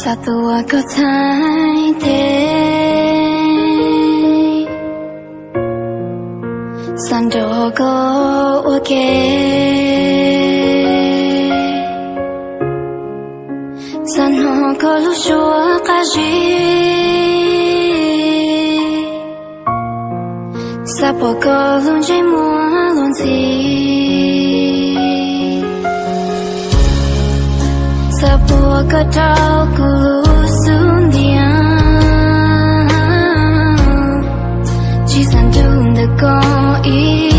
Xav tuav koj txhais tes, xav nrog koj ua ke, xav hnov koj lub suab qab zib, xav pom koj lub ntsej muag luag ntxhi, xav puag koj rau kuv lub xub ntiag, tsis xav nrug ntawm koj ib